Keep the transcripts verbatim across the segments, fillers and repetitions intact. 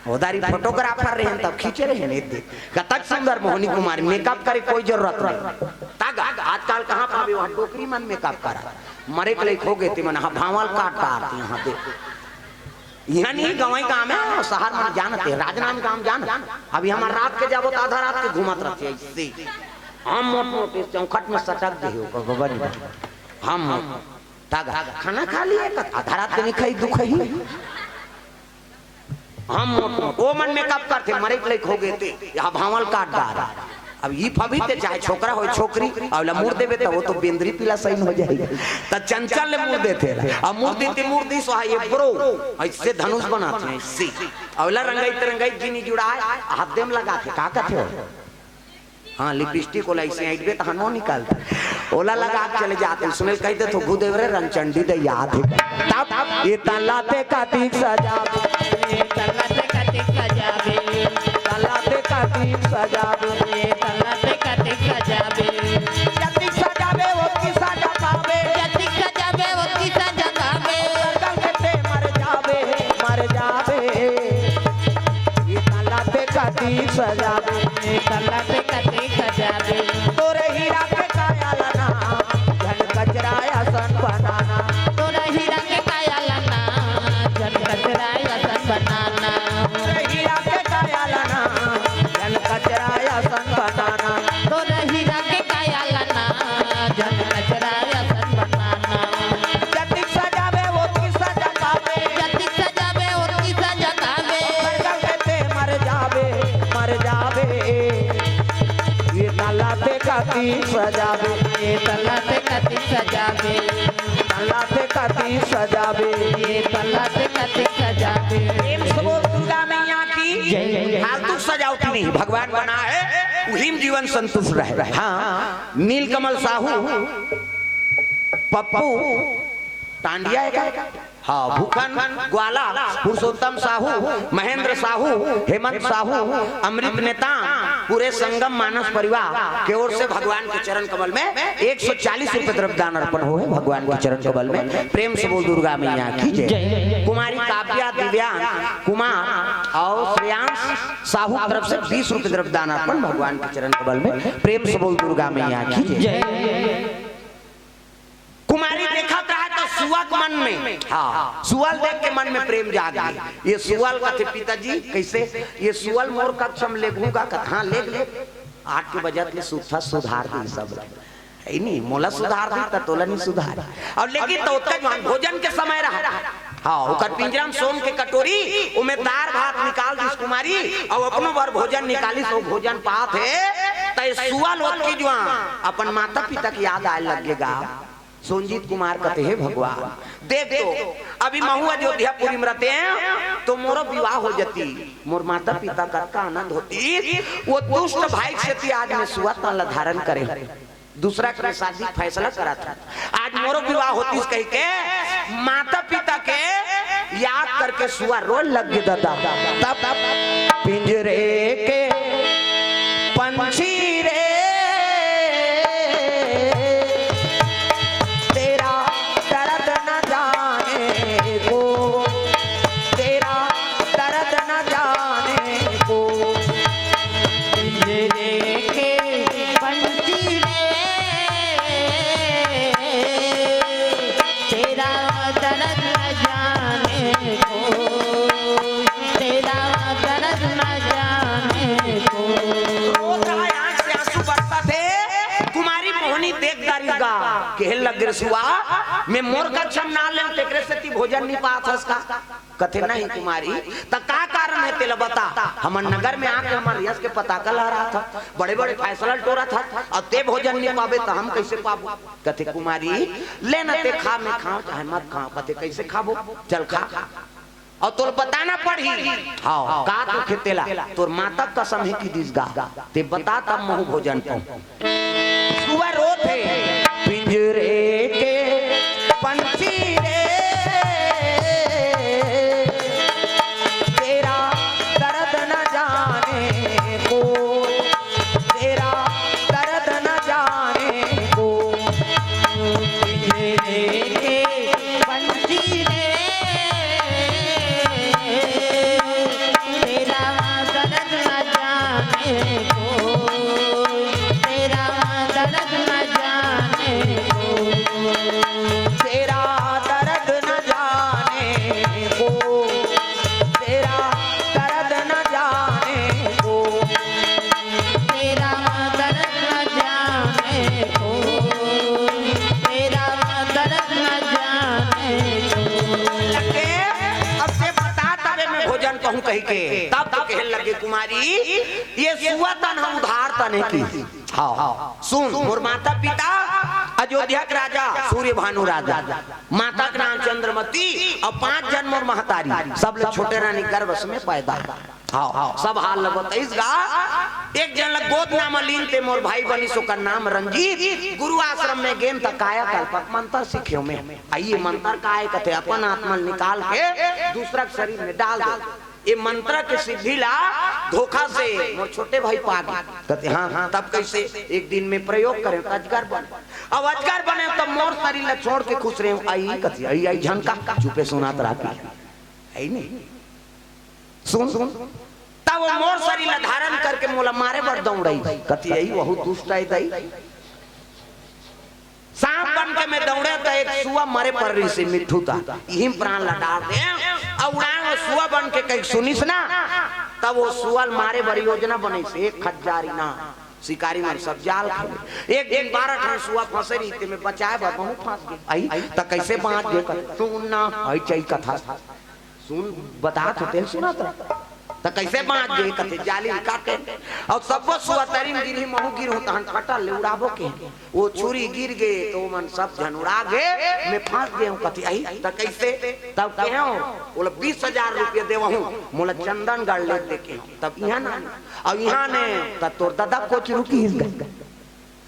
ओदारी photographer रहेन तब खींचे रहेन, ए दे। कतक सुंदर मोहनी कुमारी, मेकअप करे कोई जरूरत नहीं। तग आजकल कहाँ पाबे, वहाँ डोकरी मन मेकअप करा। मरे के लइक हो गे ते मन, हाँ, भांवल काट डारत हे, हाँ दे। इहाँ नहीं, गंवई गाँव में, शहर में जानत हे, राजनांदगांव जान। अभी हमर रात के जाबो त आधा रात के घूमत रहिथे अइसे। हम मोट मोट इस चौखट में सटक दे हो, बाबा जी। हम मोट। तागा, खाना खा लिए, आधा रात के नहीं खाई, दुख ही। हम मोट मोट, ओ मन मेकअप करथे, मरे के लइक हो गे ते, यहाँ भांवल काट डार। अब ई फबही ते चाहे छोकरा होय छोकरी, अउ ला मुड़ देबे त वो तो बेंदरी पिला सही हो जाही। त चंचल ले मुड़ देथे, अब मुड़ देथे, मुड़ दिस, वहाँ ये ब्रो, अइसे धनुष बनाथे, अइसे। अउ ला रंगई ते रंगई जिनी जुड़ाय, हाथ दे म लगाथे, का कथे हो? हाँ, लिपस्टिक ओला अइसे ऐंठबे तहन वो निकलथे। ओला लगा के चले जाथे, उसने कहि देथे, "गुदेव रे रंगचंडी दे याद हे।" तब ए तल्ला ते कतिक सजाबे, ए तल्ला ते कतिक सजाबे, तल्ला ते कतिक सजाबे, ए तल्ला ते कतिक सजाबे। जतिक सजाबे ओतकी सजा पाबे, जतिक सजाबे ओतकी सजा पाबे। सरगल के ते मर जाबे, मर जाबे। ए तल्ला ते कतिक सजाबे, ए तल्ला ते कतिक सजाबे। तोरे हीरा के काया ला ना, झन कचरा असन बनाना। तोरे हीरा के काया ला ना, झन कचरा असन बनाना। तोरे हीरा के काया ला ना, झन कचरा असन बनाना। तोरे हीरा के काया ला ना, झन कचरा असन बनाना। जतिक सजाबे, ओतकी सजा पाबे। जतिक सजाबे, ओतकी सजा पाबे। सरगल के ते मर जाबे, मर जाबे। ए तल्ला ते कतिक सजाबे, ए तल्ला ते कतिक सजाबे। तल्ला ते कतिक सजाबे, ए तल्ला ते कतिक सजाबे। प्रेम से बोल दुर्गा मैया की जय। फालतू सजावटी नहीं, भगवान बना है, उही म जीवन संतुष्ट रहे। हाँ, नीलकमल साहू, पप्पू टांडिया हे का? हाँ, भूखन ग्वाला, पुरुषोत्तम साहू, महेंद्र साहू, हेमंत साहू, अमृत नेता, पूरे संगम मानस परिवार के ओर से भगवान के चरण कमल में एक सौ चालीस रुपए द्रव्य दान अर्पण होहे भगवान के चरण कमल में। प्रेम से बोल दुर्गा मैया की जय। जय। कुमारी काव्या, दिव्यांश, कुमार अउ श्रेयांश साहू की तरफ से बीस रुपए द्रव्य दान अर्पण भगवान के चरण कमल में। प्रेम से बोल दुर्गा मैया की जय। जय। कुमारी देखत रहे त सुआ के मन में, हाँ, सुआ ल देख के मन में प्रेम जाग गे। ए सुआ ल कथे पिताजी, कइसे? ए सुआ ल मोर कक्ष म लेगहूँ का? कथे, हाँ, लेग ले। आठ के बजत ले सुत्था सुधार दे सब। हे नहीं, मोला सुधार दे त तोला नहीं सुधार। अउ लेकिन त ओतका जुवान भोजन के समय रहा। हाँ, ओकर पिंजरा म सोन के कटोरी, ओमे दार भात निकाल दिस कुमारी, अउ अपनो बर भोजन निकालिस, ओ भोजन पात हे, त ए सुआ ल ओतकी जुवान अपन माता पिता के याद आय लग गे गा। सोनजीत कुमार कथे, "हे भगवान, देख तो, अभी महूँ अयोध्यापुरी म रहतेंव, त मोरो विवाह हो जातिस, मोर माता पिता कतका आनंद होतिस, ओ दुष्ट भाई के सेती आज मैं सुआ तन ला धारण करे हँव, दूसरा के शादी फैसला करत हँव, आज मोरो विवाह होतिस," कहिके माता पिता के याद करके सुआ रोए लग गे ददा। तब पिंजरे के पंछी रे, तेरा दर्द न जाने को, तेरा दर्द न जाने को। पिंजरे के पंछी रे, तेरा दर्द न जाने को, तेरा दर्द न जाने को। रोत रहा, आँख से आँसू बरसत हे। कुमारी मोहनी देख डारिस गा, कहे लग गे, "सुआ, मैं मोर कक्ष म ना लेंव, तेकरे सेती भोजन नी पात हस का?" कथे, "नहीं कुमारी, त का कारण हे तेला बता। हमर नगर में आके हमर यश के पताका लहरात हस, बड़े-बड़े फैसला ल टोरत हस, अउ तें भोजन नी पाबे त हम कइसे पाबो?" कथे, "कुमारी, ले न तें खा, मैं खांव चाहे मत खांव।" कथे, "कइसे खाबो? चल खा।" अउ तोला बताना पड़ही। हाँ, का तो खेतेला, तोर माता कसम हे कि दिस गा। तें बता तब महूँ भोजन पाऊँ। सुआ रोत हे। पिंजरे के पंछी रे, तेरा दर्द न जाने को, तेरा दर्द न जाने को। पिंजरे के पंछी रे, कहिके, तब तो कहे लगे कुमारी, ये सुआ तन ह उधार तन हे कि। हाँ, सुन, मोर माता पिता अयोध्या के राजा सूर्य भानु राजा, माता के नाम चंद्रमती, अउ पांच झन मोर महतारी, सब ले छोटे रानी गर्भ में पैदा हे। हाँ, सब हाल ल बताइस गा। एक झन ल गोद नाम लीन ते मोर भाई बनिस, ओकर नाम रंजीत। गुरु आश्रम में गेन त कायाकल्प मंत्र सीखेंव में। अई ये मंत्र काय कथे, अपन आत्मा ल निकाल के दूसरा के शरीर में डाल दे। ये मंत्र के सिद्धि ला धोखा से मोर छोटे भाई पा गे। कथे, "हाँ, हाँ, तब कइसे?" "एक दिन में प्रयोग करेंव, अजगर बनेंव। अब अजगर बनेंव, तब मोर शरीर ला छोड़ के खुसरेंव।" अई कथे, "अई, अई झन का, चुपे सुनत रह।" अई नहीं। सुन, सुन। तब वो मोर शरीर ला धारण करके मोला मारे बर दौड़ाइस। कथे, "अई, वहू दुष्ट अय दई।" सांप बन के मैं दौड़ेंव त एक सुआ मरे पर रहिसे मिट्ठू त, इही म प्राण ला डार देंव, अउ उड़ाएंव सुआ बन के, कहिके सुनिस ना, तब वो सुआ ल मारे बर योजना बनइस, एक हजार इनाम। शिकारी मन सब जाल खेले। एक दिन बारह ठन सुआ फंसे रहिस, तेमे बचाए बर महूं फंस गेंव। अई, त कइसे बांच गेंव? सुन ना, अई चई कथा। सुन, बतात हों तेला सुनत रह। त कइसे बांच गे? कथे, जाली ल काटे। अउ सब्बो सुआ तरी म गिरही, महूं गिरहूं, तहन कटल ले उड़ाबो केहेंव। वो छुरी गिर गे, त ओमन सब झन उड़ा गे, मैं फंस गेंव। कथे, "अई, त कइसे?" तब केहेंव, "ओला बीस हजार रुपया देवहूं, मोला चंदनगढ़ ले दे," केहेंव। तब इहां ना, अउ इहां ने, त तोर ददा कोचरू किहिस गा।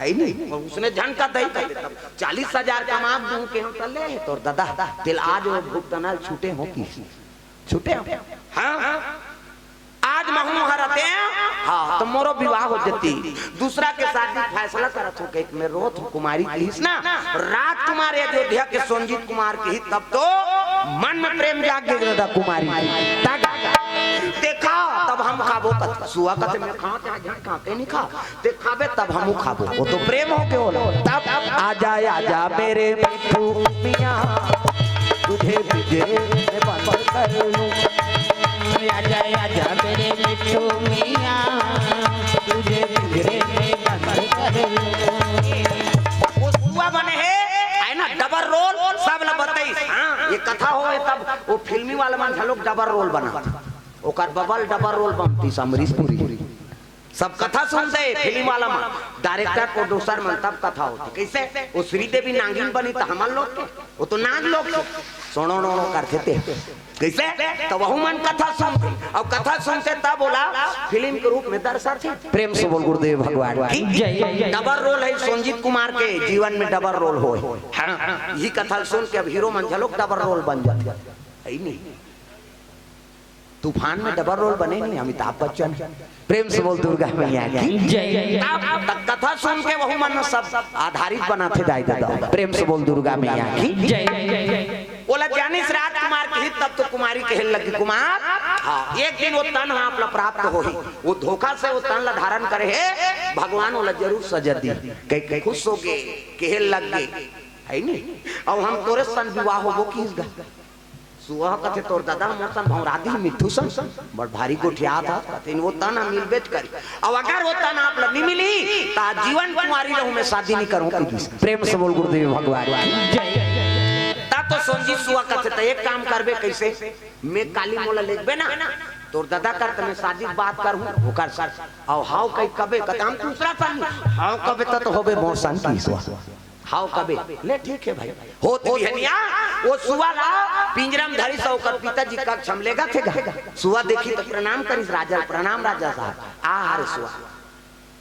अई नहीं, अउ उसने झन कथे, "तब चालीस हजार कमा दूं," केहेंव, "त ले, तोर ददा, तेला आज वो भुगतना ल छूटे हों कि छूटे हों।" हाँ, आज महूं हरतेंव, हाँ, त मोरो विवाह हो जतिस। दूसरा के शादी फैसला करत हों, कहिके मैं रोत हों, कुमारी किहिस ना, राजकुमार अयोध्या के सोंजित कुमार किहिस, तब तो मन में प्रेम जाग गे ददा कुमारी। तब देखा, तब हम खाबो कथे। सुआ कथे, "मैं खांव चाहे झन खांव, तें नइ खाय, तें खाबे तब हमू खाबो।" वो तो प्रेम होगे ओला। तब आजा आजा मेरे मिट्ठू मियाँ, तुझे पिंजरे में बंद कर लूं। आजा आजा मेरे मिट्ठू मियाँ, तुझे पिंजरे में बंद कर लूं। वो सुआ बने हे, अय ना, डबल रोल, सब ला बताइस। हाँ, ये कथा होय तब वो फिल्मी वाला मन घलोक डबल रोल बनाथे। ओकर बबल डबल रोल बनतिस अमरीश पुरी। सब कथा सुनथे फिल्म वाला मन, डायरेक्टर, प्रोड्यूसर मन, तब कथा होथे। कइसे? वो श्रीदेवी नागिन बनिस त हमर लोग के, वो तो नाग लोग के सोड़ो नोड़ो करथे ते। कइसे? त वहू मन कथा सुनथे, अउ कथा सुनथे तब ओला फिल्म के रूप में दर्शाथे। प्रेम से बोल गुरुदेव भगवान की जय। डबल रोल हे सोंजित कुमार के जीवन में, डबल रोल होय। हाँ, इही कथा सुन के अब हीरो मन घलोक डबल रोल बन जाथे। हे नहीं? तूफान में डबल रोल बने नहीं अमिताभ बच्चन। प्रेम से बोल दुर्गा मैया की जय। तब, तब कथा सुन के वहू मन सब आधारित बनाथे दाई ददा। प्रेम से बोल दुर्गा मैया की जय। ओला जानिस राजकुमार किहिस, तब तो कुमारी कहे लगी, "कुमार, हाँ, एक दिन वो तन ह आप ला प्राप्त होही।" वो धोखा से वो तन ला धारण करे हे, भगवान ओला जरूर सजा दिही। कहिके खुश होगे, कहे लग गे, हे नहीं? अउ हम तोरे सन विवाह होबो किहिस गा। सुआ कथे, "तोर ददा मोर सन भौंरा दिही मिट्ठू सन, बड़ भारी गोठियात हस।" कथे, "वो तन ह मिलबेच करही। अउ अगर वो तन आप ला नइ मिलही, त आजीवन कुंवारी रहूं, मैं शादी नइ करहूं," कहिस। प्रेम से बोल गुरुदेव भगवान की जय। तब तो सोंजित सुआ कथे, "त एक काम करबे कइसे? मैं काली मोला लेगबे ना, तोर ददा कर त मैं शादी के बात करहूं, ओकर सन।" अउ हव कहि कबे, कथे, "हम दूसरा सन नइ, हव कबे त, त होबे मोर सन," किहिस सुआ। हव कबे, ले ठीक हे भाई। होत बिहनिया, वो सुआ ला पिंजरा में धरिस, ओकर पिताजी कक्ष में लेगथे गा। सुआ देखिस त प्रणाम करिस, "राजा, प्रणाम राजा साहब।" "आ रे सुआ।"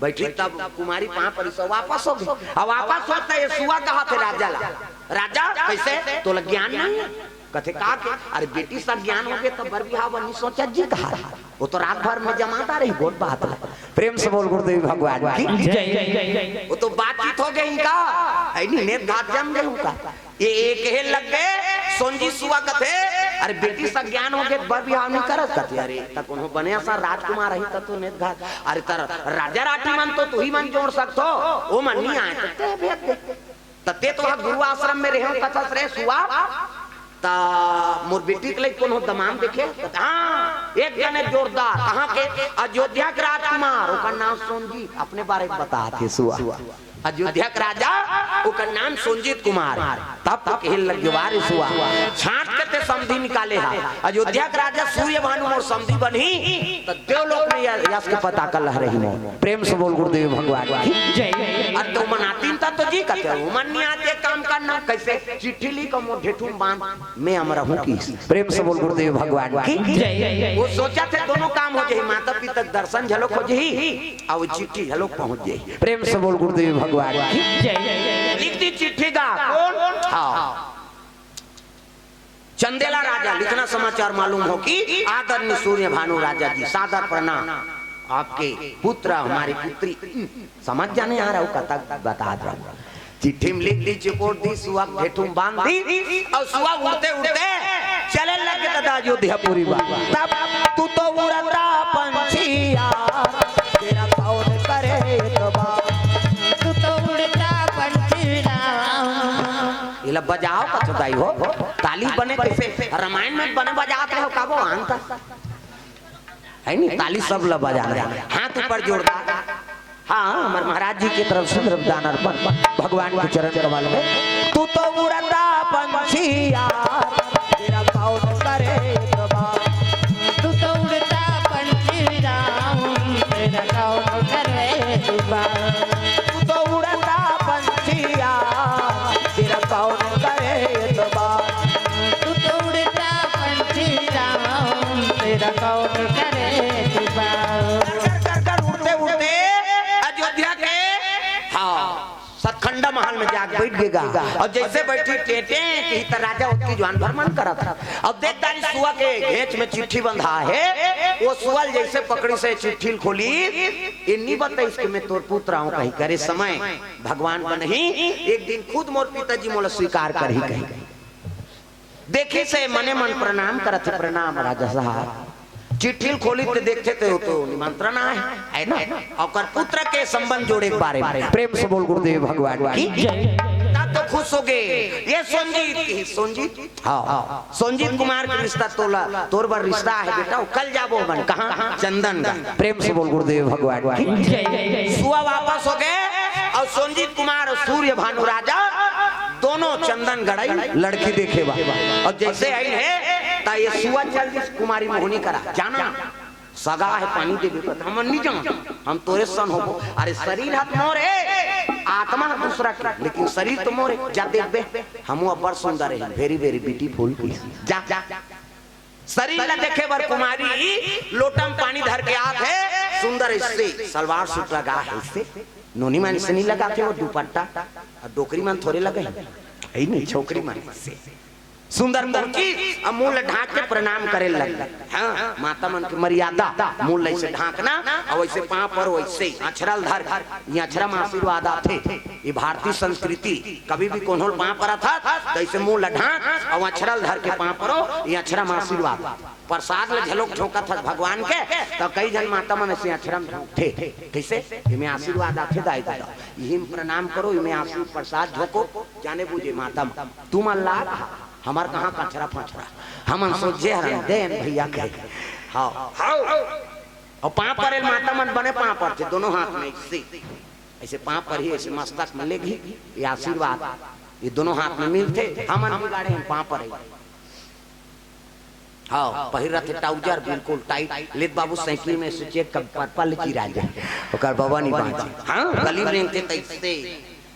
बइठिस तब कुमारी पांव परिस, वापस होगे। अब वापस होत त ये सुआ कहथे राजा ला, "राजा, कइसे? तोला ज्ञान नइ हे?" कथे, "का के?" "अरे बेटी सन ज्ञान होगे त बर बिहाव बर नइ सोचस जी कहा।" वो तो रात भर में जमादा रही, गोठ बात ला। प्रेम से बोल गुरुदेव भगवान की जय। वो तो बातचीत होगे इनका, हे नहीं, नेत घात जम गे उनका। ये, ये कहे लग गे, सोंजित सुआ कथे, "अरे बेटी सन ज्ञान होगे त बर बिहाव नइ करस?" कथे, "अरे त कोनो बने असन राजकुमार रही त तो नेत घात, अरे त राजा राठी मन तो तुही मन जोड़ सकथो, वो मन नइ आय त ते भेज दे।" त ते तो ह गुरु आश्रम में रहेंव कथस रे सुआ, त मोर बेटी के लइक कोनो दमांद देखे? त हाँ, एक जने जोरदार, कहाँ के? अयोध्या के राजकुमार, ओकर नाम सोंजित, अपने बारे में बतात हे सुआ। अयोध्या के राजा, ओकर नाम सोंजित कुमार। तब तो कहे लग गे, "वाह रे सुआ, छांट के ते समधी निकाले हा। अयोध्या के राजा सूर्य भानु मोर समधी बनही, त देवलोक में य-, यश के पताका लहरही मोर।" प्रेम से बोल गुरुदेव भगवान की जय। अरे तो मन आतीन त तो जी कहते हो, मन नहीं आते काम करना, कैसे चिट्ठी लिख मोर ढेठू में बांध, मैं अमर हूँ की। प्रेम से बोल गुरुदेव भगवान की जय। वो सोचा थे दोनों काम हो जाही, माता पिता के दर्शन झलक हो जाही, अउ चिट्ठी घलोक पहुंच जाही। प्रेम से बोल गुरुदेव भगवान की जय। लिख दी चिट्ठी गा। कौन? हाँ। चंदेला राजा, लिखना समाचार मालूम हो कि आदरणीय सूर्य भानु राजा जी, सादर प्रणाम। आपके पुत्र, हमारी पुत्री, समझ जाने आ रहा हूँ, कथा बता रहा हूँ। चिट्ठी में लिख दी, चिपोट दी, सुआ के ढेठू में बांध दी, अउ सुआ उड़ते उड़ते चले लगे दादा अयोध्यापुरी बा। तब तू तो उड़ता पंछी यार, तेरा कौन करे एतबार। तू तो उड़ता पंछी राम। इला बजाओ कछुदाई हो, ताली बने कैसे? रामायण में बने बजात रहो का वो अंत? है नी, ताली सब ला बजाना है। हाथ ऊपर जोरदार। हाँ, हमारे महाराज जी की तरफ से द्रव्यदान अर्पण भगवान के चरण कमल में। तू तो उड़ता पंछी यार, तेरा कौन करे एतबार। तू तो उड़ता पंछी राम, तेरा कौन करे एतबार। तू तो उड़ता पंछी यार, तेरा कौन करे एतबार। तू तो उड़ता पंछी राम, तेरा कौन करे एतबार। कर, कर, कर, कर, उड़ते, उड़ते अयोध्या के, हाँ, सतखंडा महल में जाके बैठ गेगा। अउ जैसे बैठी टेंटे कि त राजा ओतकी जुआन भर मन करत हे। अउ देख दारी सुआ के घेंच में चिट्ठी बंधा हे, वो सुआ ल जैसे पकड़िस हे चिट्ठी ल खोलिस, ए नी बताइस कि मैं तोर पुत्र हूँ कहिके। अरे समय भगवान बनही, एक दिन खुद मोर पिताजी मोला स्वीकार करही कहिके। देखिस हे मने मन प्रणाम करत हे, "प्रणाम राजा साहब।" चिट्ठी ल खोलिस त देखथे त ओ तो निमंत्रण आय हे, है ना? ओकर पुत्र के संबंध जोड़े के बारे में। प्रेम से बोल गुरुदेव भगवान की जय। तब तो खुश हो गे। ये सोनजीत की, सोनजीत? हाँ, हाँ। सोनजीत कुमार के रिश्ता तोला, तोर बर रिश्ता हे बेटा, ओ कल जाबो मन। कहाँ? चंदनगढ़। प्रेम से बोल गुरुदेव भगवान की जय। सुआ वापस हो गे अउ सोनजीत कुमार अउ सूर्य भानु राजा दोनों चंदनगढ़ आई लड़की देखे बा। अउ जैसे आई हे, त ये सुआ चल दिस कुमारी मोहनी करा, "जाना, सगा हे, पानी देबे।" "हमन नी जान, हम तोरे सन होबो।" अरे शरीर ह त मोर हे, आत्मा ह दूसरा के, लेकिन शरीर तो मोर हे। "जा देखबे, हमू अब्बड़ सुंदर हे, very very beautiful की। जा।" शरीर ला देखे बर कुमारी लोटा म पानी धर के आत हे, सुंदर अइसे सलवार सूट लगा हे, अइसे नोनी मन अइसे नी लगाथे वो दुपट्टा, अउ डोकरी मन थोरे लगे हे, है नी, छोकरी मन अइसे सुंदर पहुंची, अउ मुंह ला ढांक के प्रणाम करे लगे। हाँ, माता मन के मर्यादा, मुंह ला अइसे ढांकना, अउ अइसे पांव पर अइसे अछरा ल धर, ये अछरा म आशीर्वाद आथे। ये भारतीय संस्कृति, कभी भी कोनो ल पांव परत हस, त अइसे मुंह ल ढांक अउ अछरा ल धर के पांव परो, ये अछरा म आशीर्वाद। प्रसाद ल झलोक झोंकत हस भगवान के, त कई झन माता मन अइसे अछरा म झोंकथे। कइसे? एमे आशीर्वाद आथे दाई ददा। इही म प्रणाम करो, एमे आशीर्वाद प्रसाद झोंको, जाने बूझे माता मन। तुमन ला हमर कहाँ कचरा फचरा, हमन सोझे हरन देन भैया के। हाँ, हाँ। अउ पांव परे ल माता मन बने पांव परथे, दोनों हाथ में अइसे, अइसे पांव परही, अइसे मस्तक में लेगही, ये आशीर्वाद, ये दोनों हाथ में मिलथे। हमन भी गाड़े हन पांव परे। हाँ, पहिर रथे trouser बिल्कुल tight। लेत बाबू साइकिल में से चेक कर पर्पल चिरा जाए, ओकर बबा नहीं बांचे। हाँ, गली में रेंगथे तइसे।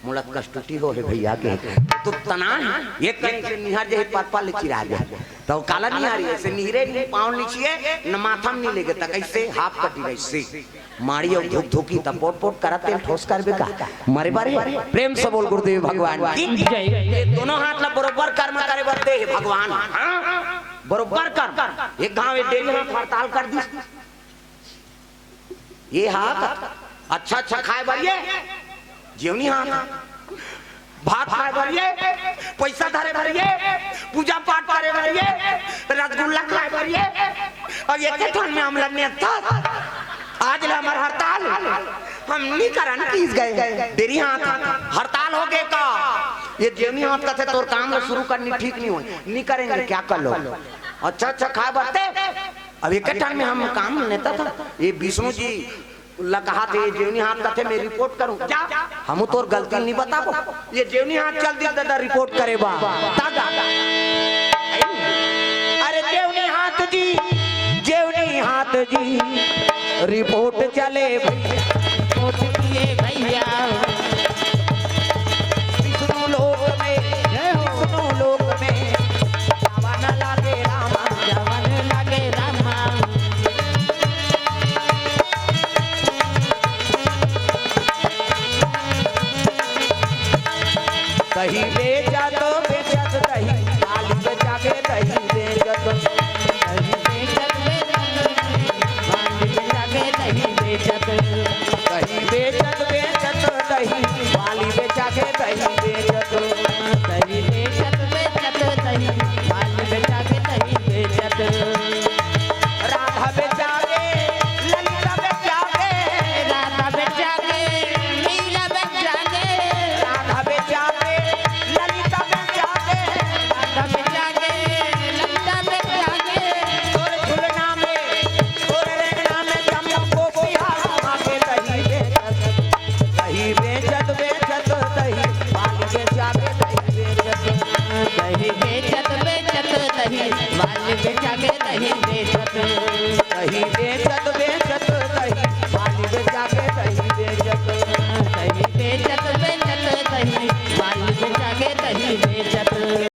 मोला कष्टुटी हो हे भैया के, तो तना हे, एक कहीं से निहर जाए, पर्पल चिरा जाए। तो काला निहारी, अइसे निहरे नहीं, पाँव नीचे, न माथा में नहीं लेगे, त कइसे? हाफ कटी रहिसे। माड़ी अउ धुक धुकी त पोट पोट करत तेल ठोस करबे का? मरे बारे। प्रेम से बोल गुरुदेव भगवान की जय। ये दोनों हाथ ला बरोबर कर्म करे बर दे हे भगवान। हाँ? बरोबर कर्म। एक घाव ये डेरी हाथ हड़ताल कर दिस। ये हाथ अच्छा अच्छा खाए बर ये, जेवनी हाथ। भात खाए बर ये, पैसा धरे बर ये, पूजा पाठ करे बर ये, रसगुल्ला खाए बर ये, अउ एके ठन में हमला नेता। आज ले हमर हड़ताल, हम नी करन किहिस गा। डेरी हाथ हड़ताल हो गे का? ये जेवनी हाथ कथे तोर काम ल शुरू करनी ठीक नहीं होय, नी करेंगे, क्या कर लो? अच्छा अच्छा खाए बर ते, अब एके ठन में हम काम नेता था। ये विष्णु जी उल्ला कहा थे, ये जेवनी हाथ कथे, मैं रिपोर्ट करूं। जा, हम तोर गलती नहीं बताबो। ये जेवनी हाथ चल दी दादा रिपोर्ट करे बा। तागा। अरे जेवनी हाथ जी, जेवनी हाथ जी, रिपोर्ट चले भैया। रिपोर्ट चले भैया। विष्णु लोक में, जय हो। विष्णु लोक में, जवन लागे रामा। जवन लागे रामा। दही बेचत, बेचत दही, लाली बेचा के दही बेचत। दही बेचत, बेचत, लाली बेचा के दही बेचत। दही बेचत, बेचत दही, लाली बेचा के दही बेचत। दही बेचत, बेचत दही, लाली बेचा के दही बेचत। राधा बेचावे, ललिता बेचावे। राधा बेचावे, लीला बेचावे। राधा बेचावे, ललिता बेचावे। राधा बेचावे, ललिता बेचावे। तोर झुलना में, तोर रेंगना में जम्मो गोपिया सुहा के दही बेचत। दही बेचत, बेचत दही, लाली बेचावे दही बेचत। दही बेचत, बेचत दही, लाली बेचावे दही बेचत।